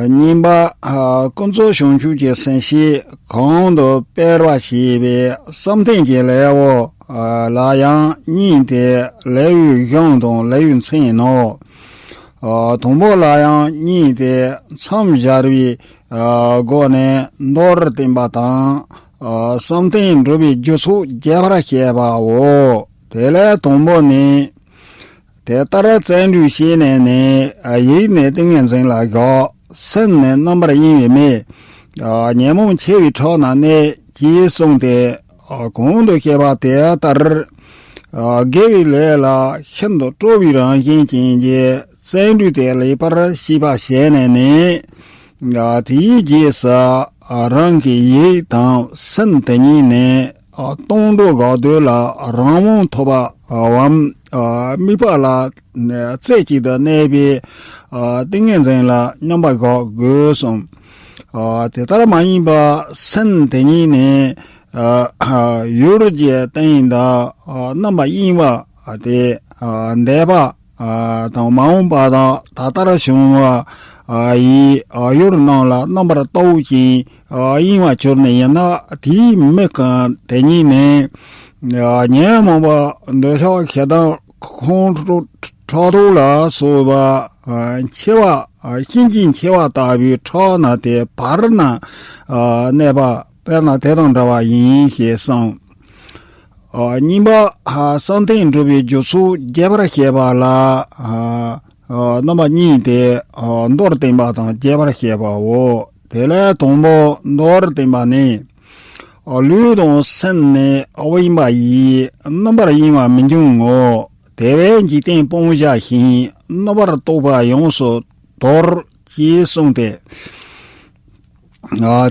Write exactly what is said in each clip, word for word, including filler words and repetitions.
གཉིས་པ། ཀུན་རྫོབ་བྱང་ཆུབ་ཀྱི་སེམས་བསྐྱེད་གོང་དུ་སྤེལ་བར་བྱེད་པའི་བསམ་གཏན་གྱི་ལེའུ་ལ་ཡང་གཉིས་ཏེ། ལེའུའི་གཞུང་དང་ལེའུའི་མཚན་ནོ། དང་པོ་ལ་ཡང་གཉིས་ཏེ། མཚམས་སྦྱར་བའི་སྒོ་ནས་མདོར་བསྟན་པ་དང་། བསམ་གཏན་འགྲུབ་པའི་རྒྱུ་ཚོགས་རྒྱས་པར་བཤད་པའོ། དེ་ལས་དང་པོ་ནི། དེ་ལྟར་བརྩོན་འགྲུས་བྱས་ནས་ནི། ཡིད་ནི་ཏིང་ངེ་འཛིན་ལ་བཞག་སེམས་ནི་རྣམ་པར་གཡེང་བས་མེད། ཉོན་མོངས་འཆི་བའི་ཁྲག་ན་གནས། ཅེས་གསུངས་ཏེ། གོང་དུ་བཤད་པ་དེ་ལྟར། དགེ་བའི་ལས་ལ་ཤིན་ཏུ་སྤྲོ་བའི་རང་བཞིན་ཅན་གྱི་བརྩོན་འགྲུས་དེ་ལེགས་པར་ཤེས་པར་བྱས་ནས་ནི། དེའི་རྗེས་སུ་རང་གི་ཡིད་དང་སེམས་དེ་གཉིས་ནི། སྟོང་གྲོགས་དགག་འདོད་ལ་རང་དབང་ཐོབ་པའམ། དམིགས་པ་ལ་རྩེ་གཅིག་ཏུ་གནས་པའི་ཏིང་ངེ་འཛིན་ལ་མཉམ་པར་བཞག་དགོས་གསུངས། དེ་ལྟར་མ་ཡིན་པ་སེམས་དེ་ཉིད་ནི། ཡུལ་གྱི་སྟེང་དུ་རྣམ་པར་གཡེང་བ་དེ་འདས་པ་དང་མ་འོངས་པ་དང་ད་ལྟར་བྱུང་བ་ཡི་ཡུལ་རྣམས་ལ་རྣམ་པར་རྟོག་ཅིང་གཡེང་བར་གྱུར་ནས་ཡིན་ན། དེའི་མིག་གི་དེ་ཉིད་ནི། ཉོན་མོངས་པ་འདོད་ཆགས་ཞེ་སྡང་ཁོང་ཁྲོ་ཕྲག་དོག་ལ་སོགས་པ་འཆི་བ། གཤིན་རྗེའི་འཆི་བ་ལྟ་བུའི་ཁྲག་ན་དེ་བར་ན་གནས་པ་དཔེར་ན་དེ་དང་འདྲ་བ་ཡིན་ཞེས་གསུངས། གཉིས་པ། བསམ་གཏན་འགྲུབ་པའི་རྒྱུ་ཚོགས་རྒྱས་པར་བཤད་པ་ལ། རྣམ་པ་གཉིས་ཏེ། མདོར་བསྟན་པ་དང་རྒྱས་པར་བཤད་པའོ། དེ་ལས་དང་པོ་མདོར་བསྟན་པ་ནི། ལུས་དང་སེམས་ནི་དབེན་པ་ཡིས། རྣམ་པར་གཡེང་བ་མི་འབྱུང་ངོ་། དེ་བས་འཇིག་རྟེན་སྤོང་བྱ་ཞིང་། རྣམ་པར་རྟོག་པ་ཡོངས་སུ་དོར། ཅེས་གསུངས་ཏེ།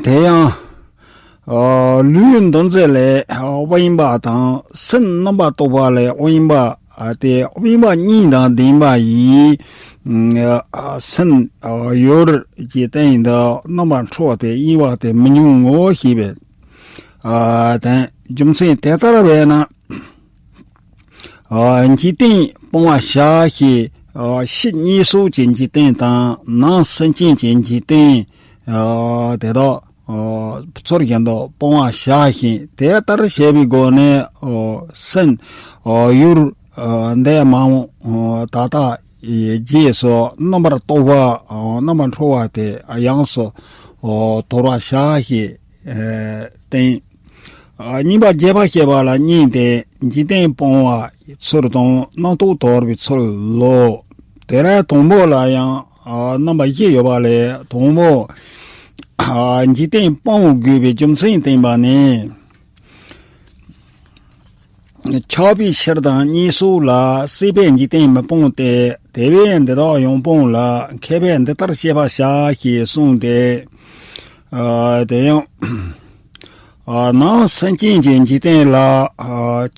དེ་ཡང་། ལུས་འདུ་འཛི་ལས་དབེན་པ་དང་སེམས་རྣམ་པར་རྟོག་པ་ལས་དབེན་པ། དེ་དབེན་པ་གཉིས་དང་ལྡན་པ་ཡིས། སེམས་ཡུལ་གྱི་སྟེང་དུ་རྣམ་པར་འཁྲུལ་ཏེ་གཡེང་བ་དེ་མི་འབྱུང་ངོ་ཞེས་པས། དེ་རྒྱུ་མཚན་དེ་ལྟར་བས་ན། འཇིག་རྟེན་སྤོང་བར་བྱ་ཞེས། ཕྱི་གཉིས་སོགས་ཀྱི་འཇིག་རྟེན་དང་ནང་སེམས་ཅན་གྱི་འཇིག་རྟེན་དེ་དག་ཚུལ་བཞིན་དུ་སྤོང་བར་བྱ་ཞིང་། དེ་ལྟར་བྱས་པའི་སྒོ་ནས་སེམས་ཡུལ་འདས་མ་འོངས་ད་ལྟ་ཡི་རྗེས་སུ་རྣམ་པར་རྟོག་པ་རྣམ་པར་འཁྲུལ་བ་དེ་ཡོངས་སུ་དོར་བར་བྱ་ཞེས་བསྟན། གཉིས་པ་རྒྱས་པར་བཤད་པ་ལ་གཉིས་ཏེ། འཇིག་རྟེན་སྤོང་བའི་ཚུལ་དང་རྣམ་རྟོག་དོར་བའི་ཚུལ་ལོ། དེ་ལས་དང་པོ་ལ་ཡང་རྣམ་པ་བཞི་ཡོད་པ་ལས་དང་པོ། འཇིག་རྟེན་སྤོང་དགོས་པའི་རྒྱུ་མཚན་བསྟན་པ་ནི། ཆགས་པའི་ཕྱིར་དང་གཉིས་སོགས་ལ་སྲིད་པའི་འཇིག་རྟེན་མི་སྤོང་སྟེ། དེ་བས་འདི་དག་ཡང་སྤོང་ལ། མཁས་པས་འདི་ལྟར་ཤེས་པར་བྱ་ཞེས་གསུངས་ཏེ། དེ་ཡང་། ནང་སེམས་ཅན་གྱི་འཇིག་རྟེན་ལ་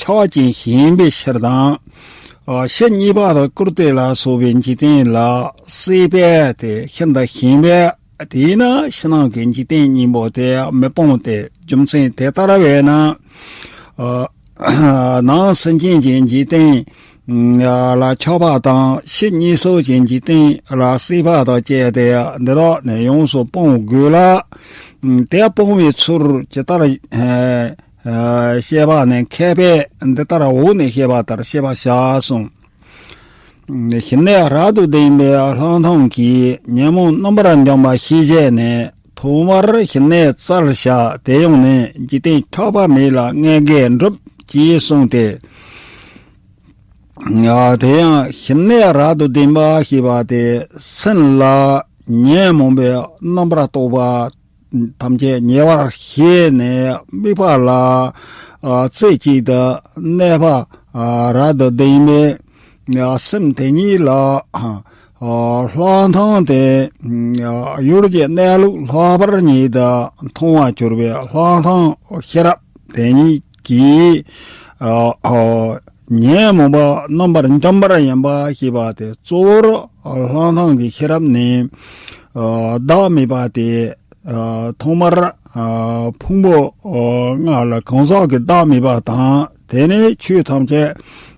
ཆགས་ཅིང་ཞེན་པའི་ཕྱིར་དང་། ཕྱི་གཉིས་པ་དང་བཀུར་སྟི་ལ་སོགས་པའི་འཇིག་རྟེན་ལ་སྲེད་པས་དེ་ཤིན་ཏུ་ཞེན་པས། དེས་ན་ཕྱི་ནང་གི་འཇིག་རྟེན་གཉིས་པོ་དེ་མི་སྤོང་སྟེ། རྒྱུ་མཚན་དེ་ལྟར་བས་ན། ནང་སེམས་ཅན་གྱི་འཇིག་རྟེན་ལ་ཆགས་པ་དང་། ཕྱི་གཉིས་སོགས་ཀྱི་འཇིག་རྟེན་ལ་སྲེད་པ་དང་བཅས་ཏེ་འདི་དག་ནི་ཡོངས་སུ་སྤོང་དགོས་ལ། དེ་སྤོང་བའི་ཚུལ་ཇི་ལྟར་བཤད་པ་ནི། མཁས་པས་འདི་ལྟར་འོག་ནས་བཤད་པ་ལྟར་ཤེས་པར་བྱ་གསུངས། ཞི་གནས་རབ་ཏུ་ལྡན་པའི་ལྷག་མཐོང་གིས་ཉོན་མོངས་རྣམ་པར་འཇོམས་པ་ཞེས་བྱས་ནས། ཐོག་མར་ཞི་གནས་བཙལ་བྱ། དེ་ཡང་ནི་འཇིག་རྟེན་ཆགས་པ་མེད་ལ་རྔ་རྒོད་འགྲུབ། ཅེས་གསུངས་ཏེ། དེ་ཡང་ཞི་གནས་རབ་ཏུ་ལྡན་པ་ཞེས་པ་དེ་སེམས་ལ་ཉོན་མོངས་པའི་རྣམ་པར་རྟོག་པ་ཐམས་ཅད་ཉེ་བར་ཞི་ནས། དམིགས་པ་ལ་རྩེ་གཅིག་ཏུ་གནས་པ་རབ་ཏུ་ལྡན་པའི་སེམས་དེ་ཉིད་ལ་ལྷག་མཐོང་དེ། ཡུལ་གྱི་གནས་ལུགས་ལྷག་པར་ཉིད་དུ་མཐོང་བར་གྱུར་པའི་ལྷག་མཐོང་ཤེས་རབ་དེ་ཉིད་ཀྱིས། ཉོན་མོངས་པ་རྣམ་པར་འཇོམས་པར་ཡིན་པ་ཞེས་པ་དེ། གཙོ་བོར་ལྷག་མཐོང་གི་ཤེས་རབ་ནི་བདག་མེད་པ་དེ། ཐོག་མར་ཕུང་པོ་ལྔ་ལ་གང་ཟག་གི་བདག་མེད་པ་དང་། དེ་ནས་ཆོས་ཐམས་ཅད་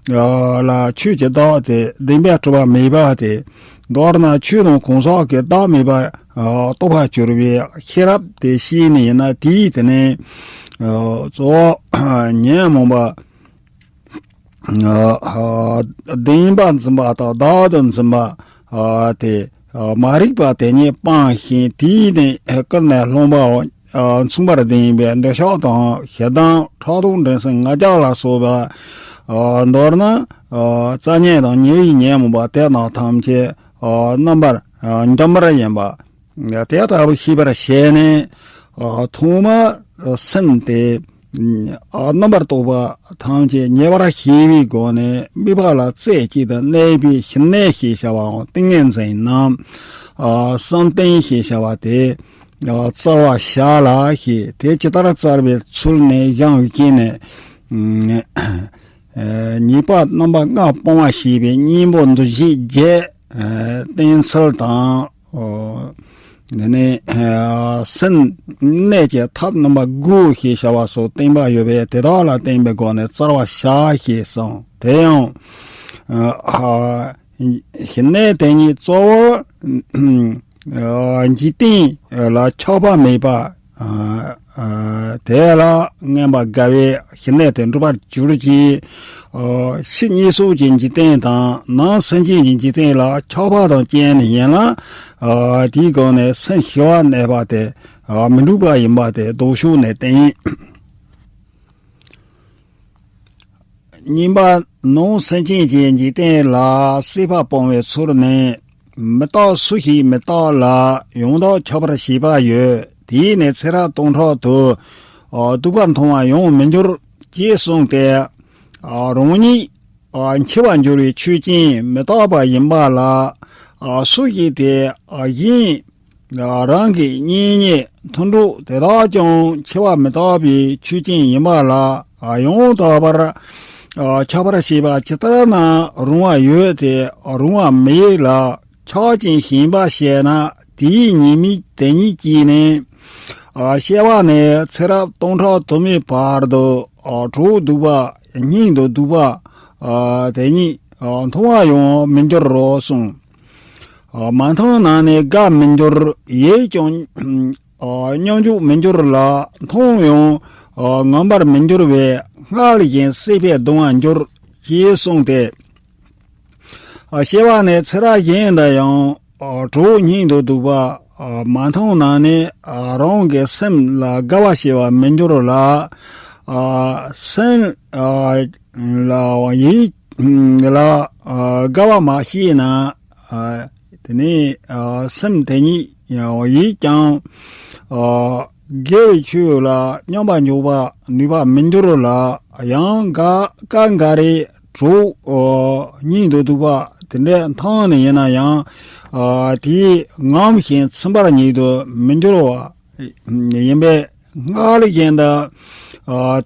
ལ་ཆོས་ཀྱི་བདག་དེ་བདེན་པར་གྲུབ་པ་མེད་པ་དེ། མདོར་ན་ཆོས་དང་གང་ཟག་གི་བདག་མེད་པ་རྟོགས་པར་གྱུར་པའི་ཤེས་རབ་དེ་ཤེས་ནས་ཡིན་ན། དེའི་དེ་ནས་གཙོ་བོ་ཉོན་མོངས་པ་བདེན་པར་འཛིན་པ་དང་བདག་ཏུ་འཛིན་པ་དེ་མ་རིག་པ་དེ་ཉིད་སྤངས་ཤིང་། དེའི་ནས་ཀུན་ནས་བསླངས་པའམ་མཚུངས་པར་ལྡན་པའི་འདོད་ཆགས་དང་ཞེ་སྡང་ཕྲག་དོག་འགྲན་སེམས་ང་རྒྱལ་ལ་སོགས་པ། མདོར་ན་རྩ་ཉོན་དང་ཉེ་བའི་ཉོན་མོངས་པ་དེ་རྣམས་ཐམས་ཅད་རྣམ་པར་འཇོམས་པ་ཡིན་པ། དེ་ལྟ་བུ་ཤེས་པར་བྱས་ནས། ཐོག་མར་སེམས་དེ་རྣམ་པར་རྟོག་པ་ཐམས་ཅད་ཉེ་བར་ཞི་བའི་སྒོ་ནས་དམིགས་པ་ལ་རྩེ་གཅིག་ཏུ་གནས་པའི་ཞི་གནས་ཞེས་བྱ་བའམ་ཏིང་ངེ་འཛིན་ནམ་བསམ་གཏན་ཞེས་བྱ་བ་དེ་བཙལ་བར་བྱ་ལ་ཞེས། དེ་ཇི་ལྟར་བཙལ་བའི་ཚུལ་ནས་བཞེངས་བཞིན་ནས། ཉེས་པ་རྣམ་པ་ལྔ་སྤོང་བ་ཞེས་པའི་སྙིང་པོ་འདུ་བྱེད་བརྒྱད། བསྟེན་ཚུལ་དང་། འདི་ནི་སེམས་གནས་ཀྱི་ཐབས་རྣམ་པ་དགུ་ཞེས་བྱ་བ་སོགས་བསྟན་པ་ཡོད་པས། དེ་དག་ལ་བརྟེན་པའི་སྒོ་ནས་བཙལ་བར་བྱ་ཞེས་གསུངས། དེ་ཡང་ཞི་གནས་དེ་ཉིད་གཙོ་བོ་འཇིག་རྟེན་ལ་ཆགས་པ་མེད་པ། དེ་ལ་མངོན་པར་དགའ་བའི་ཞི་གནས་དེ་འགྲུབ་པར་གྱུར་ཅིག། ཕྱི་གཉིས་སོགས་ཀྱི་འཇིག་རྟེན་དང་ནང་སེམས་ཅན་གྱི་འཇིག་རྟེན་ལ་ཆགས་པ་དང་བཅས་ནས་ཡིན་ལ། དེའི་སྒོ་ནས་སེམས་ཞི་བར་གནས་པ་དེ་མི་འགྲུབ་པ་ཡིན་པ་དེ་ལྡོག་ཕྱོགས་ནས་བསྟན། གཉིས་པ། ནང་སེམས་ཅན་གྱི་འཇིག་རྟེན་ལ་སྲེད་པ་སྤོང་བའི་ཚུལ་ནི། མི་རྟག་སུ་ཞིག་མི་རྟག་ལ་ཡང་དག་ཁྱབ་པར་བྱེད་པ་ཡོད། དེས་ནི་ཚེ་རབས་སྟོང་ཕྲག་ཏུ་སྡུག་པར་མཐོང་བར་ཡང་མི་འགྱུར་ཅེས་གསུངས་ཏེ། རང་ཉིད་འཆི་བར་འགྱུར་བའི་ཆོས་ཅན་མི་རྟག་པ་ཡིན་པ་ལ། སུ་ཞིག་དེ་གཞན་རང་གི་གཉེན་ཉེ་མཐུན་གྲོགས་དེ་དག་ཀྱང་འཆི་བ་མི་རྟག་པའི་ཆོས་ཅན་ཡིན་པ་ལ་ཡང་དག་པར་ཁྱབ་པར་བྱེད་པ་ཇི་ལྟར་ན་རུང་བ་ཡོད་དེ་རུང་བ་མེད་ལ། ཆགས་ཅིང་ཞེན་པ་བྱས་ན་དེའི་ཉེས་དམིགས་དེ་ཉིད་ཀྱིས་ནི། སྐྱེ་བ་ནས་ཚེ་རབས་སྟོང་ཕྲག་དུ་མའི་བར་དུ་གྲོགས་སྡུག་པ་སྙིང་དུ་སྡུག་པ་དེ་ཉིད་མཐོང་བ་ཡང་མི་འགྱུར་རོ་གསུངས། མ་མཐོང་ན་ནི་དགའ་མི་འགྱུར། ཡིད་ཀྱང་སྙོམས་འཇུག་མི་འགྱུར་ལ། མཐོང་ཡང་ངོམས་པར་མི་འགྱུར་བས། སྔར་བཞིན་སྲེད་པས་གདུང་བར་འགྱུར། ཞེས་གསུངས་ཏེ། སྐྱེ་བ་ནས་ཚེ་རབས་གཞན་དུ་ཡང་གྲོགས་སྙིང་དུ་སྡུག་པ་མ་མཐོང་ན་ནི་རང་གི་སེམས་ལ་དགའ་བ་སྐྱེ་བར་མི་འགྱུར་ལ། སེམས་ལ་ཡིད་ལ་དགའ་བ་མ་སྐྱེས་ན། དེ་ནས་སེམས་དེ་ཉིད་ཡིད་ཀྱང་དགེ་བའི་ཆོས་ལ་སྙོམས་པར་འཇུག་པར་ནུས་པ་མི་འགྱུར་ལ། ཡང་ག་ག་འགའ་རེ་གྲོགས་སྙིང་དུ་སྡུག་པ་དེ་འདྲ་མཐོང་ནས་ཡིན་ན་ཡང་དེས་ངོམས་ཤིང་ཚིམ་པར་ཉིད་དུ་མི་འགྱུར་བ་ཡིན་པས། སྔར་བཞིན་དུ་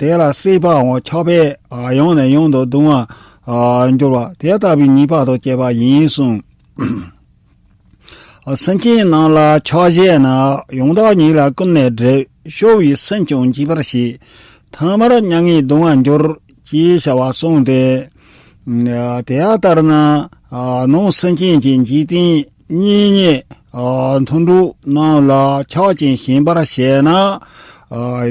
དེ་ལ་སྲེད་པའམ་ཆགས་པས་ཡང་ནས་ཡང་དུ་གདུང་བར་འགྱུར་བ་དེ་ལྟ་བུའི་ཉེས་པ་དང་བཅས་པ་ཡིན་གསུངས། སེམས་ཅན་རྣམས་ལ་ཆགས་བཞེད་ན། ཡང་དག་ཉིད་ལ་ཀུན་ནས་སྒྲིབ། སྐྱོ་བའི་སེམས་ཀྱང་འཇིག་པར་བྱེད། ཐ་མར་མྱ་ངན་གདུང་བར་འགྱུར། ཅེས་བྱ་བ་གསུངས་ཏེ། དེ་ལྟར་ན་ནང་སེམས་ཅན་གྱི་འཇིག་རྟེན་གཉེན་ཉེ་མཐུན་གྲོགས་རྣམས་ལ་ཆགས་ཅིང་ཞེན་པར་བྱས་ན།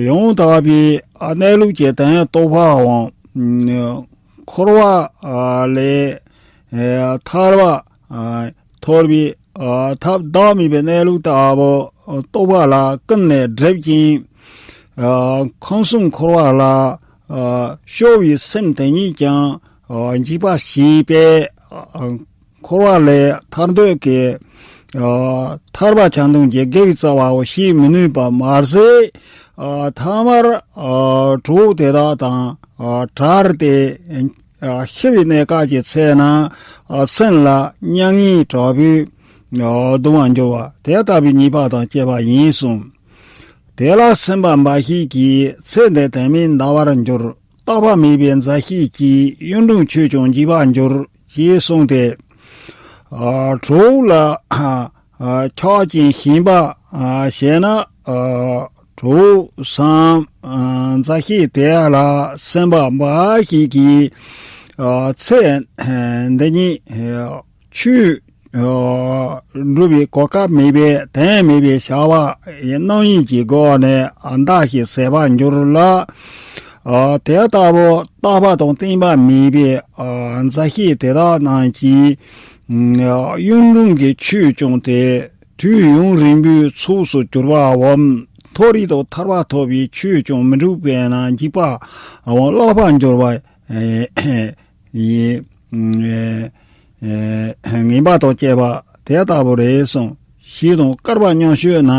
ཡང་དག་པའི་གནས་ལུགས་ཀྱི་དོན་རྟོགས་པའམ། འཁོར་བ་ལས་ཐར་བ། ཐོབ་པའི་ཐབས་བདག་མེད་པའི་གནས་ལུགས་ལྟ་བུ་རྟོགས་པ་ལ་ཀུན་ནས་སྒྲིབ་ཅིང་། ཁམས་གསུམ་འཁོར་བ་ལ་སྐྱོ་བའི་སེམས་དེ་ཉིད་ཀྱང་འཇིག་པར་བྱེད་པས། འཁོར་བ་ལས་ཐར་འདོད་ཀྱི་ཐར་པ་ཆ་མཐུན་གྱི་དགེ་བའི་རྩ་བའོ་ཞེས་མི་ནུས་པ་མ་ཟད། ཐ་མར་གྲོགས་དེ་དག་དང་བྲལ་ཏེ། ཤི་བའི་གནས་སྐབས་ཀྱི་ཚེ་ན་སེམས་ལ་མྱ་ངན་དྲག་པོས་གདུང་བར་འགྱུར་བ་དེ་ལྟ་བུའི་ཉེས་པ་དང་བཅས་པ་ཡིན་གསུངས། དེ་ལ་སེམས་པ་འབའ་ཞིག་གིས་ཚེ་འདི་དོན་མེད་འདའ་བར་འགྱུར། རྟག་པ་མེད་པའི་མཛའ་བཤེས་ཀྱིས་གཡུང་དྲུང་ཆོས་ཀྱང་འཇིག་པར་འགྱུར། ཞེས་གསུངས་ཏེ། གྲོགས་ལ་ཆགས་ཅིང་ཞེན་པ་བྱས་ན། གྲོགས་སམ་མཛའ་བཤེས་དེ་ལ་སེམས་པ་འབའ་ཞིག་གིས་ཚེ་འདི་ཉིད་ཆོས་ ཨ་འགྲུབ་པའི་གོ་སྐབས་མེད་པས་དོན་མེད་པའི་བྱ་བ་ཡི་རྣམ་གཡེང་གི་སྒོ་ནས་ཨ་འདའ་ཞིག་ཟད་པར་འགྱུར་ལ། ཨ་དེ་ལྟ་བུ་རྟག་པ་དང་བརྟན་པ་མེད་པའི་ཨ་མཛའ་བཤེས་དེ་དག་རྣམས་ཀྱིས་ཨ་གཡུང་དྲུང་གི་ཆོས་སྐྱོང་སྟེ་དུས་ཡུན་རིང་པོའི་ཚོགས་སུ་གྱུར་པའམ། མཐོ་རིས་དང་ཐར་པ་ཐོབ་པའི་ཆོས་ཀྱང་མི་འགྲུབ་པས་ན་འཇིགས་པའམ་བརླག་པར་འགྱུར་བ་ཡི་ངན་པ་དང་བཅས་པ་དེ་ལྟ་བུ་རེད་གསུངས། ཞེས་དང་བསྐལ་པ་མཉམ་གཞག་ན།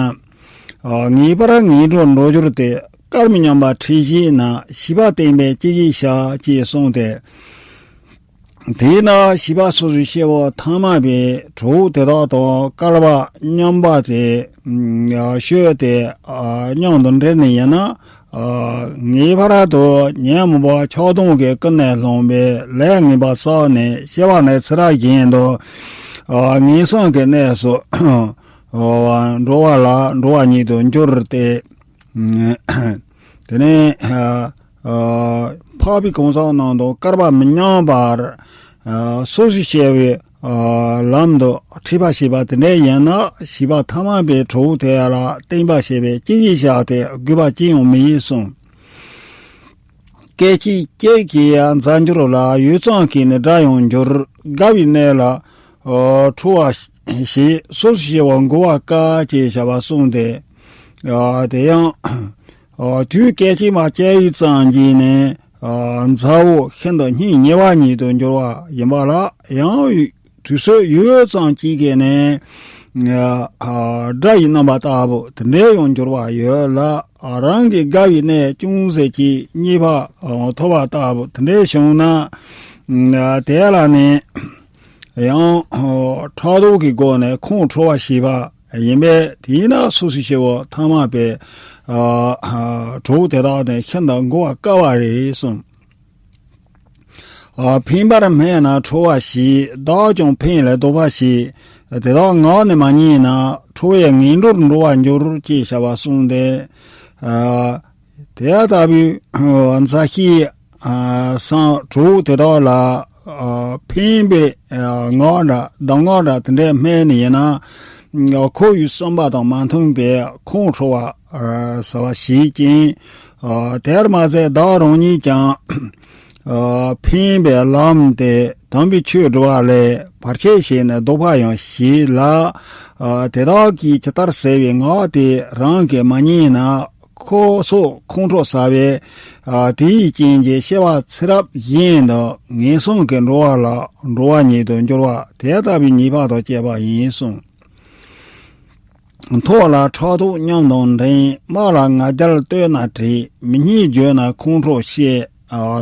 ངེས་པར་ངན་འགྲོར་འགྲོ་འགྱུར་ཏེ། བསྐལ་མི་མཉམ་པ་འཁྲིད་བྱེད་ན། བྱིས་པ་བསྟན་པས་ཅི་ཞིག་བྱ། ཅེས་གསུངས་ཏེ། དེས་ན་བྱིས་པ་སོ་སོའི་སྐྱེ་བོ་ཐ་མལ་པའི་གྲོགས་དེ་དག་དང་བསྐལ་པ་མཉམ་པ་དེ་ཤོད་དེ་མཉམ་དུ་འབྲེལ་ནས་ཡིན་ན། ངེས་པར་དུ་ཉོན་མོངས་པ་ཆགས་སྡང་གིས་ཀུན་ནས་བསླངས་པའི་ལས་ངན་པ་བསགས་ནས་སྐྱེ་བ་ནས་ཚེ་རབས་གཞན་དུ་ངན་སོང་གི་གནས་སུ་འགྲོ་བ་ལ་འགྲོ་བ་ཉིད་དུ་འགྱུར་ཏེ། དེ་ནས་འཕགས་པའི་གང་ཟག་རྣམས་དང་བསྐལ་པ་མི་མཉམ་པར་སོ་སོའི་སྐྱེ་བོའི་ལམ་དུ་འཁྲིད་པར་བྱེད་པ་དེ་འདྲ་ཡིན་ན། བྱིས་པ་ཐ་མལ་པའི་གྲོགས་དེ་ལ་བསྟན་པར་བྱེད་པས་ཅི་ཞིག་བྱ་སྟེ་དགོས་པ་ཅི་ཡང་མི་ཡིན་གསུངས། སྐད་ཅིག་གཅིག་གིས་མཛའ་འགྱུར་ལ། ཡུད་ཙམ་གྱིས་ནི་དགྲ་ཡང་འགྱུར། དགའ་བའི་གནས་ལ་ཁྲོ་བ་ཞེས། སོ་སོའི་སྐྱེ་བོ་མགུ་བ་དཀའ། ཅེས་བྱ་བ་གསུངས་ཏེ། དེ་ཡང་དུས་སྐད་ཅིག་མ་སྐྱེ་བའི་ཙམ་གྱིས་ནི་མཛའ་བོ་ཤིན་ཏུ་སྙིང་ཉེ་བ་ཉིད་དུ་འགྱུར་བ་ཡིན་པ་ལ། ཡང་དུས་ཚོད་ཡུད་ཙམ་གཅིག་གིས་ནི་དགྲ་ཡི་རྣམ་པ་ལྟ་བུ་དེ་འདྲའི་ཡང་འགྱུར་བ་ཡོད་ལ། རང་གི་དགའ་བའི་གནས་ཅུང་ཟད་ཅིག་རྙེད་པ་ཐོབ་པ་ལྟ་བུ་དེ་འདྲའི་བྱུང་ན། དེ་ལ་ནི་ཡང་ཕྲག་དོག་གི་སྒོ་ནས་ཁོང་ཁྲོ་བ་བྱེད་པ་ཡིན་པས། དེས་ན་སོ་སོའི་སྐྱེ་བོ་ཐ་མལ་པའི་གྲོགས་དེ་དག་ནི་ཤིན་ཏུ་མགུ་བ་དཀའ་བ་རེད་གསུངས། ཕན་པར་སྨྲས་ན་ཁྲོ་བ་ཞེས། བདག་ཀྱང་ཕན་ལས་བཟློག་པ་ཞེས། དེ་དག་ངག་ནས་མ་ཉན་ན། ཁྲོ་བའི་ངན་འགྲོར་འགྲོ་བར་འགྱུར། ཅེས་བྱ་བ་གསུངས་ཏེ། དེ་ལྟ་བུའི་མཛའ་བཤེས་སམ་གྲོགས་དེ་དག་ལ་ཕན་པའི་ངག་འདྲ་གདམས་ངག་འདྲ་དེ་འདྲས་སྨྲས་ནས་ཡིན་ན། ཁོ་ཡི་བསམ་པ་དང་མ་མཐུན་པའི་ཁོང་ཁྲོ་བ་ཟ་བ་བྱེད་ཅིང་། དེར་མ་ཟད་བདག་རང་ཉིད་ཀྱང་ཕན་པའི་ལམ་དེ་དམ་པའི་ཆོས་སྒྲུབ་པ་ལས་བར་ཆད་བྱས་ནས་བཟློག་པ་ཡང་བྱེད་ལ། དེ་དག་གིས་ཇི་ལྟར་ཟེར་བའི་ངག་དེ་རང་གིས་མ་ཉན་ན། ཁོ་སོགས་ཁོང་ཁྲོ་ཟ་བས། དེའི་རྐྱེན་གྱིས་སྐྱེ་བ་ཚེ་རབས་གཞན་དུ་ངན་སོང་གི་འགྲོ་བ་ལ་འགྲོ་བ་ཉིད་དུ་འགྱུར་བ་དེ་ལྟ་བུའི་ཉེས་པ་དང་བཅས་པ་ཡིན་གསུངས། མཐོ་ལ་ཕྲག་དོག་མཉམ་དང་འགྲན། དམའ་ལ་ང་རྒྱལ་བསྟོད་ན་བྲེལ། མི་སྙན་བརྗོད་ན་ཁོང་ཁྲོ་བཤད།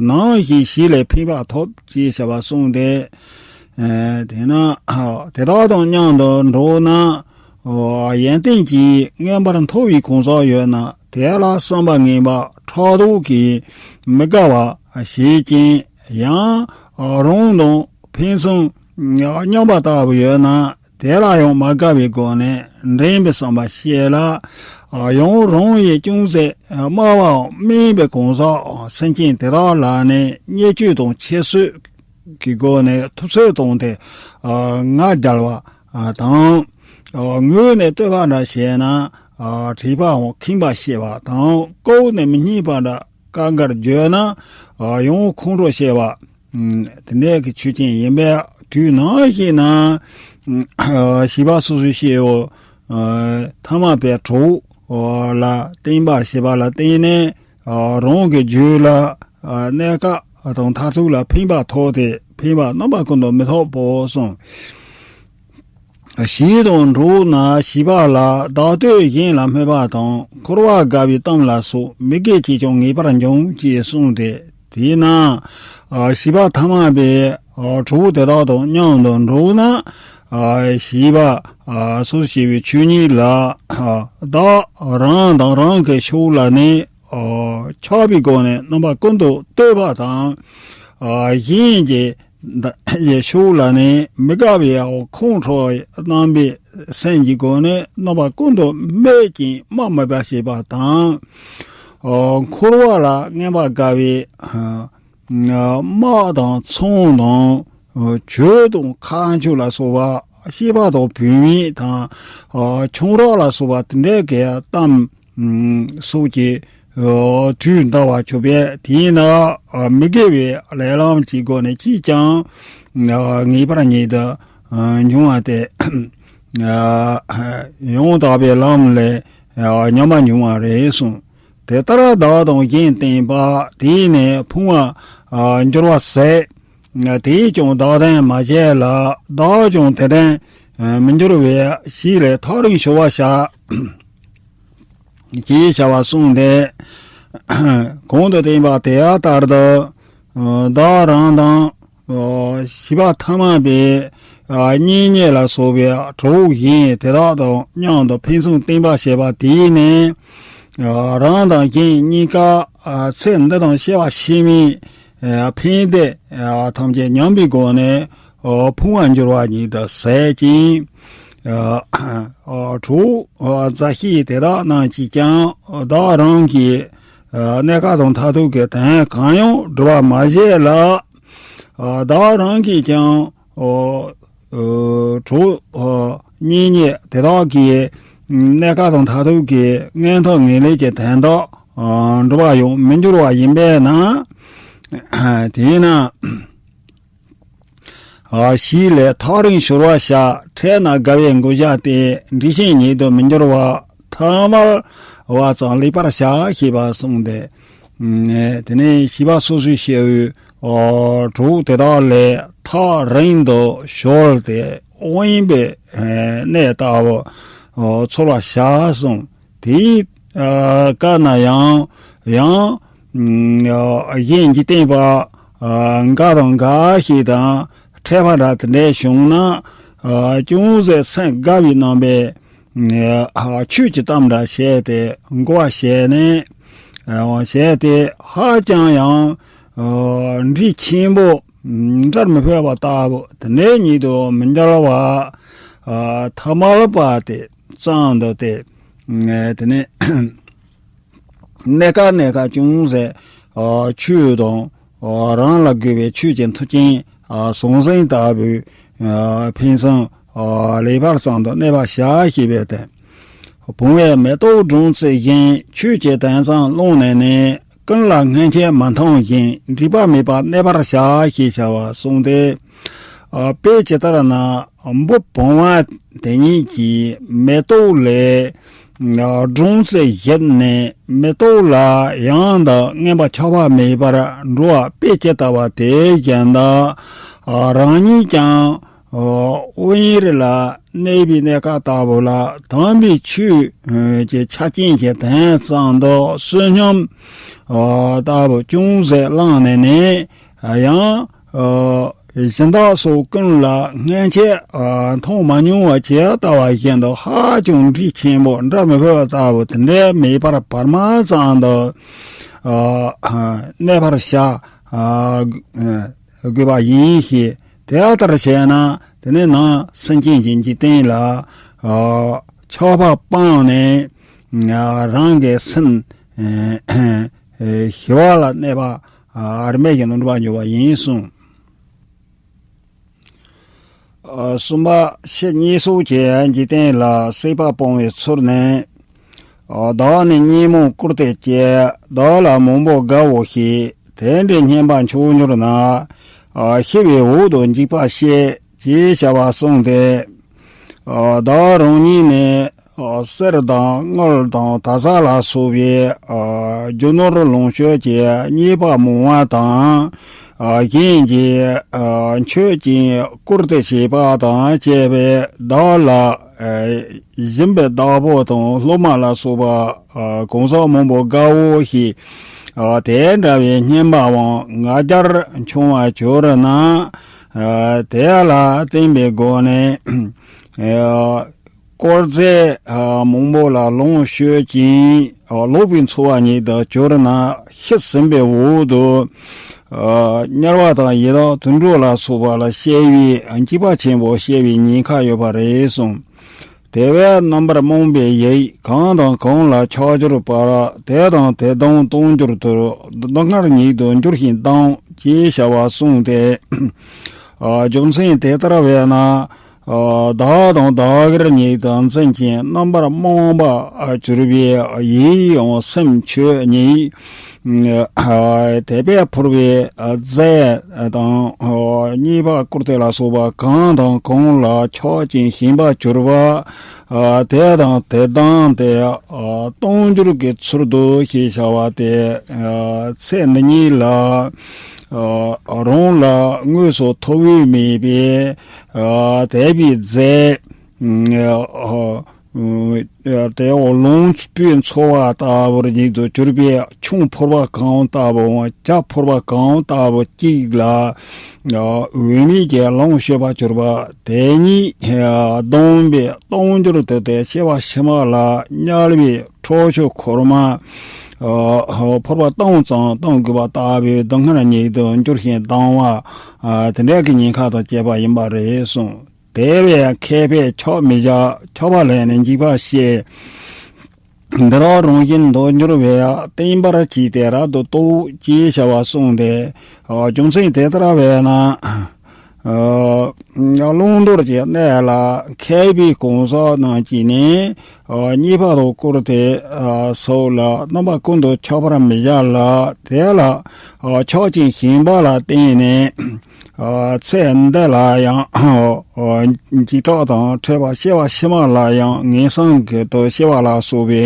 ནམ་ཞིག་ཞི་ལས་ཕན་པ་ཐོབ། ཅེས་བྱ་བ་གསུངས་ཏེ། དེས་ན་དེ་དག་དང་མཉམ་དུ་འགྲོགས་ན། ཡོན་ཏན་གྱིས་མངོན་པར་མཐོ་བའི་གང་ཟག་ཡོད་ན། དེ་ལ་བསམ་པ་ངན་པ་ཕྲག་དོག་གིས་མི་དགའ་བ་བྱེད་ཅིང་། ཡང་རང་དང་ཕན་ཚུན་སྙོམས་པ་ལྟ་བུ་ཡོད་ན། དེ་ལ་ཡང་མ་དགའ་བའི་སྒོ་ནས་འགྲན་པའི་བསམ་པ་བསྐྱེད་ལ། ཡང་རང་ཡིས་ཅུང་ཟད་དམའ་བའམ་དམན་པའི་གང་ཟག་སེམས་ཅན་དེ་དག་ལ་ནི་བརྙས་བཅོས་དང་ཁྱད་གསོད་ཀྱི་སྒོ་ནས་ཐུབ་ཚོད་བཏང་སྟེ་ང་རྒྱལ་བ་དང་། ངུས་ནས་བསྟོད་པ་འདྲ་བྱས་ན་དྲེགས་པའམ་ཁེངས་པ་བྱེད་པ་དང་། ཀོ་བོ་ནས་མི་སྙན་པ་འདྲ་དཀར་དཀར་བརྗོད་ན་ཡང་ཁོང་ཁྲོ་བྱེད་པ། དེ་འདྲའི་གི་ཆོས་ཅན་ཡིན་པས། དུས་ནམ་ཞིག་ན་བྱིས་པ་སོ་སོའི་སྐྱེ་བོ་ཐ་མལ་པའི་གྲོགས་ལ་བརྟེན་པ་བྱིས་པ་ལ་བརྟེན་ནས་རང་གི་རྒྱུད་ལ་གནས་སྐབས་དང་མཐར་ཐུག་ལ་ཕན་པ་ཐོགས་ཏེ་ཕན་པ་རྣམ་པ་ཀུན་ཏུ་མི་ཐོབ་བོ་གསུངས། ཞེས་དང་འགྲོགས་ན་བྱིས་པ་ལ་བདག་བསྟོད་གཞན་ལ་སྨོད་པ་དང་། འཁོར་བ་དགའ་བའི་གཏམ་ལ་སོགས་མི་དགེ་བཅས་ཀྱང་ངེས་པར་འབྱུང་། ཅེས་གསུངས་ཏེ། དེས་ན་བྱིས་པ་ཐ་མལ་པའི་གྲོགས་དེ་དག་དང་མཉམ་དུ་འགྲོགས་ན། བྱིས་པ་སོ་སོ་སྐྱེ་བོའི་ཆོས་ཉིད་ལ་བདག་རང་དང་རང་གི་ཕྱོགས་ལ་ནི་ཆགས་པའི་སྒོ་ནས་རྣམ་པ་ཀུན་ཏུ་བསྟོད་པ་དང་། གཞན་གྱི་ཡི་ཕྱོགས་ལ་ནི་མི་དགའ་བའི་ཁོང་ཁྲོ་རྣམ་པའི་སེམས་ཀྱི་སྒོ་ནས་རྣམ་པ་ཀུན་ཏུ་སྨད་ཅིང་དམའ་འབེབས་པ་བྱེད་པ་དང་། འཁོར་བ་ལ་མངོན་པར་དགའ་བའི་དམག་དང་ཚོང་དང་གྱོད་དང་ཁ་མཆུ་ལ་སོགས་ བཤད་པ་དང་བུད་མེད་དང་ཆུང་རགས་ལ་སོགས་པ་དེ་འདྲའི་གི་གཏམ་སོགས་ཀྱི་དུས་འདའ་བར་གྱུར་པས། དེས་ན་མི་དགེ་བའི་ལས་ལམ་གྱི་སྒོ་ནས་ཅིས་ཀྱང་ངེས་པར་ཉིད་དུ་འབྱུང་བ་སྟེ། ཡང་དག་པའི་ལམ་ལས་ཉམས་པ་འབྱུང་བ་རེད་གསུངས། དེ་ལྟར་བདག་དང་གཞན་བསྟེན་པ་དེས་ནི་ཕུང་བར་འགྱུར་བ་ཟད། དེས་ཀྱང་བདག་བསྟེན་མ་བྱས་ལ་བདག་ཀྱང་དེ་བསྟེན་མི་འགྱུར་བས་ཞིག་ལས་ཐག་རིང་ཤོར་བར་བྱ། ཅེས་བྱ་བ་གསུངས་ཏེ། གོང་དུ་བསྟན་པ་དེ་ལྟར་དུ། བདག་རང་དང་། བྱིས་པ་ཐ་མལ་པའི་གཉེན་ཉེ་ལ་སོགས་པའི་གྲོགས་གཞན་དེ་དག་དང་མཉམ་དུ་ཕུན་སུམ་བསྟེན་པར་བྱེད་པ་དེས་ནི། རང་དང་གཞན་གཉིས་ཀ་ཚེ་འདི་དང་སྐྱེ་བ་ཕྱི་མའི་ཕན་བདེ་ཐམས་ཅད་ཉམས་པའི་སྒོ་ནས་ཕུང་བར་འགྱུར་བ་ཉིད་དུ་ཟད་ཅིང་། གྲོགས་མཛའ་བཤེས་དེ་དག་རྣམས་ཀྱིས་ཀྱང་བདག་རང་གི་གནས་སྐབས་དང་མཐར་ཐུག་གི་དོན་གང་ཡང་སྒྲུབ་པར་མ་བྱས་ལ། བདག་རང་གིས་ཀྱང་གྲོགས་གཉེན་ཉེ་དེ་དག་གི་གནས་སྐབས་དང་མཐར་ཐུག་གི་མངོན་མཐོ་ངེས་ལེགས་ཀྱི་དོན་དག་འགྲུབ་པར་ཡང་མི་འགྱུར་བ་ཡིན་པས་ན། དེས་ན། ཞིག་ལས་ཐག་རིང་ཤོར་བར་བྱ། འཕྲད་ན་དགའ་བའི་མགོ་བཞག་སྟེ། འགྲིགས་ཤིང་ཉིད་དུ་མི་འགྱུར་བ། ཐ་མལ་བ་ཙམ་ལེགས་པར་བྱ། ཞེས་པ་གསུངས་ཏེ། དེ་ནས་བྱིས་པ་སོ་སོའི་སྐྱེ་བོའི་གྲོགས་དེ་དག་ལས་ཐག་རིང་དུ་ཤོར་ཏེ་དབེན་པའི་གནས་ལྟ་བུ་འཚོལ་བར་བྱ་གསུངས། དེའི་སྐབས་ན་ཡང་ཡང་གཞན་འཇིག་རྟེན་པ་འགའ་དང་འགའ་ཞིག་དང་འཕྲད་པ་འདྲ་དེ་འདྲ་བྱུང་ན། ཅུང་ཟད་སེམས་དགའ་བའི་རྣམ་པས་ཆོས་ཀྱི་གཏམ་འདྲ་བྱས་ཏེ་འགོ་བ་བྱས་ནས་བྱས་ཏེ་ཧ་ཅང་ཡང་འདྲིས་ཆེན་པོ། འགྲར་མི་ཕོད་པ་ལྟ་བུ་དེ་འདྲའི་ཉིད་དུ་མི་འགྱུར་བ། ཐ་མལ་པ་དེ་ཙམ་དུ་སྟེ། དེ་ནས་གནས་སྐབས་གནས་སྐབས་ཅུང་ཟད་ཆོས་དང་རང་ལ་དགོས་པའི་ཆོས་ཀྱི་མཐུན་རྐྱེན་ཟང་ཟིང་ལྟ་བུའི་ཕུན་སུམ་ལེགས་པར་ཙམ་དུ་གནས་པར་བྱ་ཞེས་པའི་དོན། བུང་བས་མེ་ཏོག་སྦྲང་རྩི་བཞིན། ཆོས་ཀྱི་དོན་ཙམ་བླངས་ནས་ནི། ཀུན་ལ་སྔན་ཆད་མ་མཐོང་ཞིང་། འགྲིག་པ་མེད་པར་གནས་པར་བྱ་ཞེས་བྱ་བ་གསུངས་ཏེ། དཔེ་ཇི་ལྟར་ན་འབུ་བུང་བ་དེ་ཉིད་ཀྱིས་མེ་ཏོག་ལས་སྦྲང་རྩི་བཞིན་ནས་མེ་ཏོག་ལ་ཡང་དག་མངོན་པར་ཆགས་པ་མེད་པར་འགྲོ་བ་དཔེ་ཇི་ལྟ་བ་དེ་བཞིན་དུ། རང་ཉིད་ཀྱང་དབེན་རི་ལ་གནས་པའི་གནས་སྐབས་ལྟ་བུ་ལ་དམ་པའི་ཆོས་ཀྱི་ཆ་རྐྱེན་གྱི་དོན་ཙམ་དུ་བསོད་སྙོམས་ལྟ་བུ་ཅུང་ཟད་བླངས་ནས་ནི་ཡང་། སྦྱིན་བདག་སོགས་ཀུན་ལ་སྔན་ཆད་མཐོང་མ་མྱོང་བ་ཇི་ལྟ་བ་བཞིན་དུ་ཧ་ཅང་འདྲིས་ཆེན་པོ་འགྲར་མི་ཕོད་པ་ལྟ་བུ་དེ་འདྲའི་མེད་པར་བར་མ་ཙམ་དུ་གནས་པར་བྱ་དགོས་པ་ཡིན་ཞེས། དེ་ལྟར་བྱས་ན་དེ་ནས་ནང་སེམས་ཅན་གྱི་འཇིག་རྟེན་ལ་ཆགས་པ་སྤངས་ནས་རང་གི་སེམས་ཞི་བ་ལ་གནས་པ། རིམ་པས་ཀྱང་ནོར་བ་འགྱུར་བ་ཡིན་གསུངས། གསུམ་པ། ཕྱི་གཉིས་སོགས་ཀྱི་འཇིག་རྟེན་ལ་སྲེད་པ་སྤོང་བའི་ཚུལ་ནི། བདག་ནི་གཉིད་མོངས་སྐུར་ཏེ་སྐྱེ། བདག་ལ་མང་པོ་དགའ་བོ་ཞེས། དེ་འདྲའི་སྙན་པ་མཆོག་གྱུར་ན། ཤི་བའི་འོག་ཏུ་འཇིགས་པ་སྐྱེ། ཅེས་བྱ་བ་གསུངས་ཏེ། བདག་རང་ཉིད་ནི། གསེར་དང་དངུལ་དང་དར་ཟབ་ལ་སོགས་པའི་རྒྱུ་ནོར་ལོངས་སྤྱོད་ཀྱི་རྙེད་པ་མང་བ་དང་། གཞན་གྱི་མཆོད་ཅིང་བཀུར་སྟི་བྱེད་པ་དང་བཅས་པས་བདག་ལ་སྦྱིན་པའི་བདག་པོ་དང་སློབ་མ་ལ་སོགས་པ་གང་ཟག་མང་པོ་དགའ་བོ་ཞེས་དེ་འདྲ་བའི་སྙན་པའང་ང་རྒྱལ་ཆུང་བར་གྱུར་ན། དེ་ལ་བརྟེན་པའི་སྒོ་ནས། དཀོར་ཟས་མང་པོ་ལ་ལོངས་སྤྱོད་ཅིང་ལོག་པའི་འཚོ་བ་ཉིད་དུ་གྱུར་ན། ཤི་ཟིན་པའི་འོག་ཏུ་དམྱལ་བ་དང་ཡི་དྭགས་དུད་འགྲོ་ལ་སོགས་པ་ལ་སྐྱེ་བའི་འཇིགས་པ་ཆེན་པོ་སྐྱེ་བའི་ཉེན་ཁ་ཡོད་པ་རེད་གསུངས། དེ་བས་རྣམ་པར་རྨོངས་པའི་ཡིད་གང་དང་གང་ལ་ཆགས་གྱུར་པར་དེ་དང་དེ་དང་མཐུན་གྱུར་ཏེ་སྡུག་བསྔལ་ཉིད་དུ་འགྱུར་ཞིང་ལྡང་ཞེས་བྱ་བ་གསུངས་ཏེ། རྒྱུ་མཚན་དེ་ལྟར་བས་ན། བདག་དང་བདག་གིར་གཉིས་དང་མཚན་ཅན་རྣམ་པར་སྨྲ་བར་གྱུར་པའི་ཡིད་དབང་སེམས་ཆོས་ཉིད། དད་པས་ཕུལ་བའི་རྫས་དང་གཉིས་པ་བཀུར་སྟི་ལ་སོགས་པ་གང་དང་གང་ལ་ཆགས་ཅིང་ཞེན་པར་གྱུར་པ། དེ་དང་དེ་དང་དེ་སྟོང་འགྱུར་གྱི་ཚུལ་དུ་ཞེས་བྱ་བ་སྟེ། ཚེ་འདི་ཉིད་ལ་རང་ལ་དངོས་སུ་ཐོབ་པའི་མེད་པས། དད་པའི་རྫས། དེའང་ལོངས་སྤྱོད་འཚོ་བ་ལྟ་བུར་ཉིད་དུ་གྱུར་པའི་ཆང་ཕོར་པ་གང་ལྟ་བུའམ་ཇ་ཕོར་པ་གང་ལྟ་བུ་གཅིག་ལ་འོས་མེད་ཀྱི་ལོངས་སྤྱོད་པར་གྱུར་པ་དེ་ཉིད་སྡོམ་པས་སྟོང་འགྱུར་དུ་སྟེ་སྐྱེ་བ་ཕྱི་མ་ལ་དམྱལ་བའི་ཁྲག་ཆུ་ཁོལ་མ་ཕོར་པ་སྟོང་ཙམ་གཏོང་དགོས་པ་ལྟ་བུའི་སྡུག་བསྔལ་ཉིད་དུ་འགྱུར་ཞིང་ལྡང་བ་དེ་འདྲ་གི་ཉེན་ཁ་དང་བཅས་པ་ཡིན་པ་རེད་གསུངས། དེ་བས་མཁས་པས་ཆགས་མི་བྱ། ཆགས་པ་ལས་ནི་འཇིགས་པ་སྐྱེ། འདི་དག་རང་བཞིན་དུ་འགྱུར་བས་བརྟན་པར་གྱིས་ཏེ་རབ་ཏུ་རྟོག་ཅེས་བྱ་བ་གསུངས་ཏེ། རྒྱུ་མཚན་དེ་ལྟར་བས་ན། བླང་དོར་གྱི་གནས་ལ་མཁས་པའི་གང་ཟག་རྣམས་ཀྱིས་ནི་རྙེད་པ་དང་བཀུར་སྟི་སོགས་ལ་རྣམ་པ་ཀུན་ཏུ་ཆགས་པར་མི་བྱ་ལ། དེ་ལ་ཆགས་ཅིང་ཞེན་པ་ལ་བརྟེན་ནས། ཚེ་འདི་ལ་ཡང་འཇིགས་སྐྲག་དང་འཕྲད་པ། སྐྱེ་བ་ཕྱི་མ་ལ་ཡང་ངན་སོང་གི་དུ་སྐྱེ་བ་ལ་སོགས་པའི་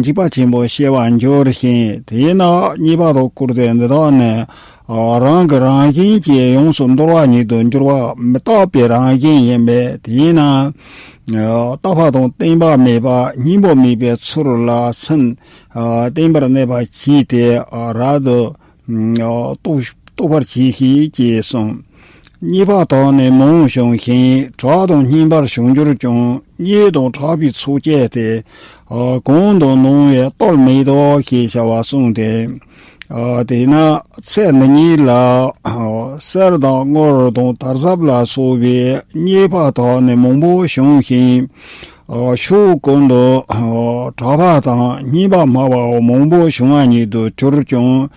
འཇིགས་པ་ཆེན་པོ་སྐྱེ་བར་འགྱུར་ཞིང་། དེས་ན་རྙེད་པ་དང་བཀུར་སྟི་འདི་དག་ནི་རང་གི་རང་བཞིན་གྱིས་ཡོངས་སུ་འདོར་བ་ཉིད་དུ་འགྱུར་བ་མི་རྟག་པའི་རང་བཞིན་ཡིན་པས། དེས་ན་རྟག་པ་དང་བརྟན་པ་མེད་པ་སྙིང་པོ་མེད་པའི་ཚུལ་ལ་སེམས་བརྟན་པར་གནས་པར་གྱིས་ཏེ་རབ་ཏུ་རྟོགས་རྟོགས་པར་གྱིས་ཤིག་ཅེས་གསུངས། རྙེད་པ་དག་ནི་མང་བྱུང་ཞིང་གྲགས་དང་སྙན་པར་བྱུང་གྱུར་ཀྱང་། རྙེད་དང་གྲགས་པའི་ཚོགས་བཅས་ཏེ། གང་དུ་སྣང་བའི་ལྟོ་མེད་དོ་ཞེས་བྱ་བ་གསུངས་ཏེ། དེས་ན་ཚེ་འདི་ཉིད་ལ་གསེར་དང་དངུལ་དང་དར་ཟབ་ལ་སོགས་པའི་རྙེད་པ་དག་ནི་མང་པོ་བྱུང་ཞིང་། ཕྱོགས་ཀུན་ཏུ་གྲགས་པ་དང་སྙན་པ་སྨྲ་བའོ་མང་པོ་བྱུང་བ་ཉིད་དུ་གྱུར་ཀྱང་།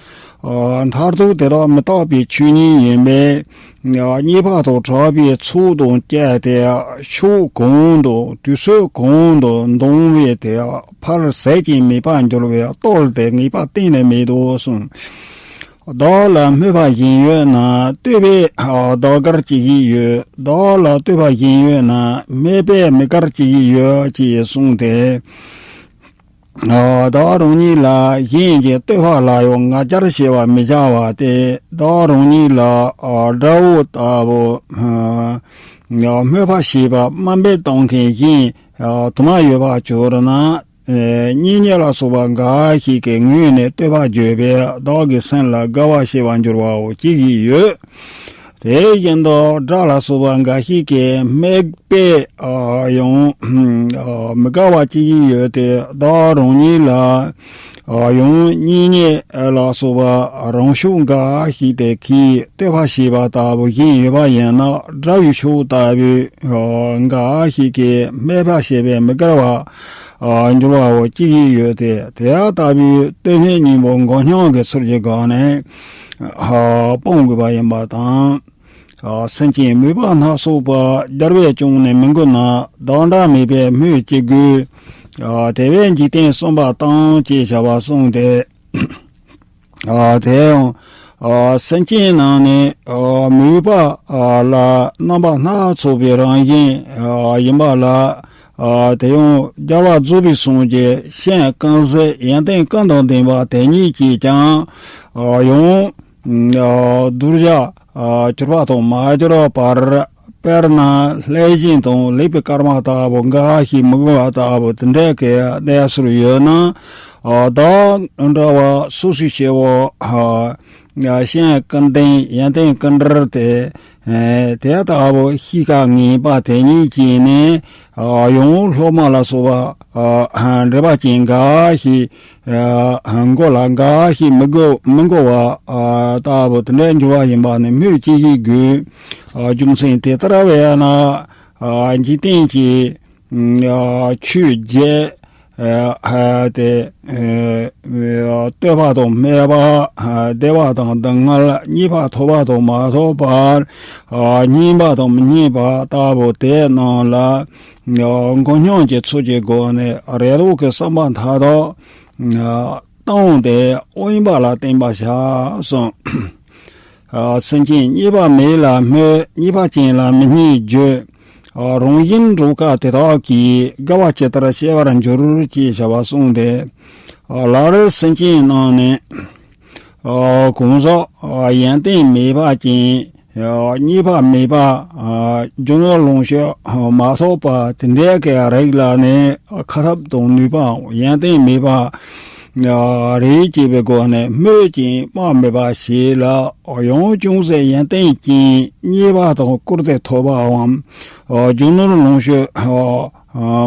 མཐར་ཐུག་དེ་དག་མི་རྟག་པའི་ཆོས་ཉིད་ཡིན་པས། རྙེད་པ་དང་གྲགས་པའི་ཚོགས་དང་བཅས་ཏེ་ཕྱོགས་གང་དང་དུས་ཚོད་གང་དུ་འདོང་བས་དེ་ཕར་ཟད་ཀྱང་མེད་པར་འགྱུར་བའི་ལྟོ་དེ་ངེས་པ་གཏན་ནས་མེད་དོ་གསུངས། བདག་ལ་སྨོད་པ་གཞན་ཡོད་ན་བསྟོད་པས་བདག་དགར་བྱེད་ཀྱི་ཡོད། བདག་ལ་བསྟོད་པ་གཞན་ཡོད་ན་སྨད་པས་མི་དགར་བྱེད་ཀྱི་ཡོད་ཅེས་གསུངས་ཏེ། བདག་རང་ཉིད་ལ་གཞན་གྱིས་བསྟོད་པ་ལ་ཡང་ང་རྒྱལ་ཆེ་བ་མི་བྱ་བ་སྟེ། བདག་རང་ཉིད་ལ་དགྲ་བོ་ལྟ་བུ་སྨོད་པ་བྱེད་པ་དམའ་འབེབས་གཏོང་མཁན་གཞན་དུ་མ་ཡོད་པར་གྱུར་ན། གཉེན་ཉེ་ལ་སོགས་པ་འགའ་ཞིག་གི་ངོས་ནས་བསྟོད་པ་བརྗོད་པས་བདག་གི་སེམས་ལ་དགའ་བ་སྐྱེ་བར་འགྱུར་བའོ་བྱེད་ཀྱི་ཡོད། དེ་བཞིན་དུ་དགྲ་ལ་སོགས་པ་འགའ་ཞིག་གིས་སྨད་པས་ཡང་མི་དགའ་བ་བྱེད་ཀྱི་ཡོད་དེ། བདག་རང་ཉིད་ལ་ཡང་གཉེན་ཉེ་ལ་སོགས་པ་རང་ཕྱོགས་འགའ་ཞིག་དེ་གིས་བསྟོད་པ་བྱས་པ་ལྟ་བུ་གཞན་ཡོད་པ་ཡིན་ན། དགྲ་བོའི་ཕྱོགས་ལྟ་བུ་འགའ་ཞིག་གིས་སྨད་པ་བྱས་པས་མི་དགར་བ་འགྱུར་བའོ་བྱེད་ཀྱི་ཡོད་དེ། དེ་ལྟ་བུའི་བསྟོད་སྨད་གཉིས་པོ་མགོ་སྙོམས་ཀྱི་ཚུལ་གྱི་སྒོ་ནས་སྤོང་དགོས་པ་ཡིན་པ་དང་། སེམས་ཅན་མོས་པ་སྣ་ཚོགས་པ་རྒྱལ་བས་ཀྱང་ནི་མི་འགུལ་ན། བདག་འདྲ་མེད་པས་སྨོས་ཅི་དགོས། དེ་བས་འཇིག་རྟེན་གསུམ་པ་དང་ཅེས་བྱ་བ་གསུངས་ཏེ། དེ་ཡང་སེམས་ཅན་རྣམས་ནི་མོས་པ་ལ་རྣམ་པ་སྣ་ཚོགས་པའི་རང་བཞིན་ཡིན་པ་ལ། དེ་ཡང་རྒྱལ་བ་རྫོགས་པའི་སངས་རྒྱས་ཤིང་ཀུན་གསལ་ཡོན་ཏན་ཀུན་དང་ལྡན་པ་དེ་ཉིད་ཀྱིས་ཀྱང་ཡང་གདུལ་བྱ་གྱུར་པ་དང་མ་གྱུར་པར། དཔེར་ན་ལྷས་བྱིན་དང་ལེགས་པའི་སྐར་མ་ལྟ་བུ་འགའ་ཞིག་མི་གོ་བ་ལྟ་བུ་དེ་འདྲ་གི་གནས་སུ་ཡོད་ན། བདག་འདྲ་བ་སོ་སོའི་སྐྱེ་བོ་ཤིང་ཀུན་ལྡན་ཡོན་ཏན་ཀུན་འདྲ་དེ། དེ་ལྟ་བུ་གཤིས་ཀ་ངན་པ་དེ་ཉིད་ཀྱིས་ནི་ཡང་སློབ་མ་ལ་སོགས་པ་འགྲེལ་པ་ཅན་འགའ་ཞིག་མགོ་ལ་འགའ་ཞིག་མི་དགོས་མི་དགོས་པ་ལྟ་བུ་དེ་འདྲ་འགྱུར་བ་ཡིན་པ་ནི་སྨོས་ཅི་ཞིག་དགོས། རྒྱུ་མཚན་དེ་ལྟར་བས་ན། འཇིག་རྟེན་གྱི་ཆོས་བརྒྱད་ ཨ་ཨ་དེ་ཨ་ཨ་བསྟོད་པ་དང་སྨད་པ། ཨ་བདེ་བ་དང་སྡུག་བསྔལ། རྙེད་པ་ཐོབ་པ་དང་མ་ཐོབ་པ། ཨ་རྙེད་པ་དང་མི་རྙེད་པ་ལྟ་བུ་དེ་རྣམས་ལ། ཨ་མགོ་སྙོམས་ཀྱི་ཚུལ་གྱི་སྒོ་ནས་རེ་དོགས་ཀྱི་བསམ་པ་མཐའ་དག་ཨ་བཏང་སྟེ་དབེན་པ་ལ་བརྟེན་པར་བྱ་གསུངས། ཨ་སེམས་ཅན་རྙེད་པ་མེད་ལ་སྨོད། རྙེད་པ་ཅན་ལ་མི་སྙད་བརྗོད། ཨ་རང་བཞིན་འགྲོ་དཀའ་དེ་དག་གིས། དགའ་བ་ཇི་ལྟར་སྐྱེ་བར་འགྱུར། ཅེས་བྱ་བ་གསུངས་ཏེ། ཨ་ལར་སེམས་ཅན་རྣམས་ནི་ཨ་གང་ཟག་ཨ་ཡོན་ཏན་མེད་པ་ཅན། ཨ་རྙེད་པ་མེད་པ། ཨ་རྒྱུ་ནོར་ལོངས་སྤྱོད་མ་ཐོབ་པ་དེ་འདྲའི་གི་རིགས་ལ་ནི་ཁ་ཐབས་དང་ནུས་པའམ་ཡོན་ཏན་མེད་པ་རེད་ཅེས་པའི་སྒོ་ནས་སྨོད་ཅིང་དམའ་འབེབས་པ་བྱེད་ལ། ཡང་ཅུང་ཟད་ཡོན་ཏན་ཅན་རྙེད་པ་དང་བཀུར་སྟི་ཐོབ་པའམ། རྒྱུ་ནོར་ལོངས་སྤྱོད་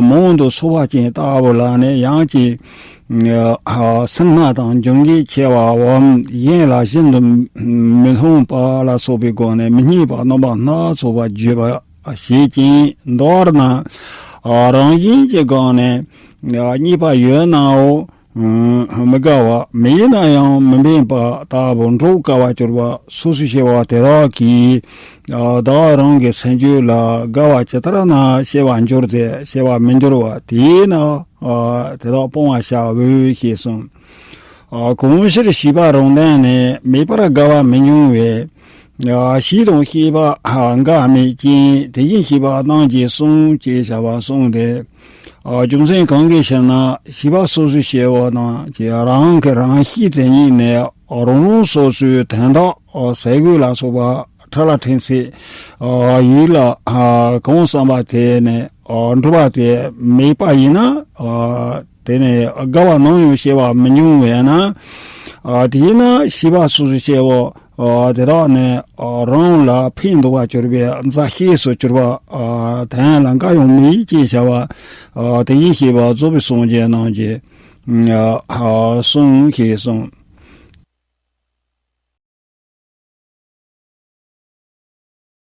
མང་དུ་ཚོགས་པ་ཅན་ལྟ་བུ་ལ་ནི་ཡང་ཅིག་སེར་སྣ་དང་འབྱུང་འགྱུར་ཆེ་བའམ། གཞན་ལ་ཤིན་ཏུ་མི་སྙན་པ་ལ་སོགས་པའི་སྒོ་ནས་མི་སྙན་པ་རྣམ་པ་སྣ་ཚོགས་པ་བརྗོད་པ་བྱེད་ཅིང་། མདོར་ན་རང་བཞིན་གྱི་སྒོ་ནས་རྙེད་པ་ཡོད་ནའང་མི་དགའ་བ། མེད་ན་ཡང་མི་འཕེན་པ་ལྟ་བུ་འགྲོ་དཀའ་བར་གྱུར་པ་སོ་སོ་སྐྱེ་བོ་དེ་དག་གིས་བདག་རང་གི་སེམས་རྒྱུད་ལ་དགའ་བ་ཇི་ལྟར་ན་སྐྱེ་བར་འགྱུར་ཏེ་སྐྱེ་བར་མི་འགྱུར་བ། དེས་ན་དེ་དག་སྤང་བར་བྱའོ་ཞེས་གསུངས། གང་ཕྱིར་ཤེས་པ་རང་དོན་ནི། མེད་པར་དགའ་བ་མི་མྱོང་བས། ཤེས་དང་ཤེས་པ་འགའ་མེད་ཅིང་། དེ་བཞིན་གཤེགས་པ་རྣམས་ཀྱིས་གསུངས། ཅེས་བྱ་བ་གསུངས་ཏེ། རྒྱུ་མཚན་གང་གིས་ཞེ་ན། ཤེས་པ་སོ་སོའི་སྐྱེ་བོ་རྣམས་ཀྱིས་རང་གི་རང་གཤིས་དེ་ཉིད་ནས་རང་རང་སོ་སོའི་དོན་དག་ཟས་གོས་ལ་སོགས་པ་ཁྲ་ལ་ཕྲན་ཚེགས་ཡིད་ལ་གང་བསམ་པ་དེ་ནས་འགྲུབ་པ་དེ་མེད་པ་ཡིན་ན། དེ་ནས་དགའ་བ་ནམ་ཡང་སྐྱེ་བ་མི་མྱོང་བས་ན། ཨ་དེས་ན་ཤེས་པ་སོ་སོའི་སྐྱེ་བོ་ཨ་དེ་དག་ནི་ཨ་རང་ལ་ཕན་འདོགས་པར་གྱུར་པའི་མཛའ་བཤེས་སུ་གྱུར་པ་ཨ་དོན་ལ་འགའ་ཡང་མེད་ཅེས་བྱ་བ། ཨ་དེ་བཞིན་གཤེགས་པ་རྫོགས་པའི་སངས་རྒྱས་རྣམས་ཀྱིས་ཨ་གསུངས་ཞེས་གསུངས།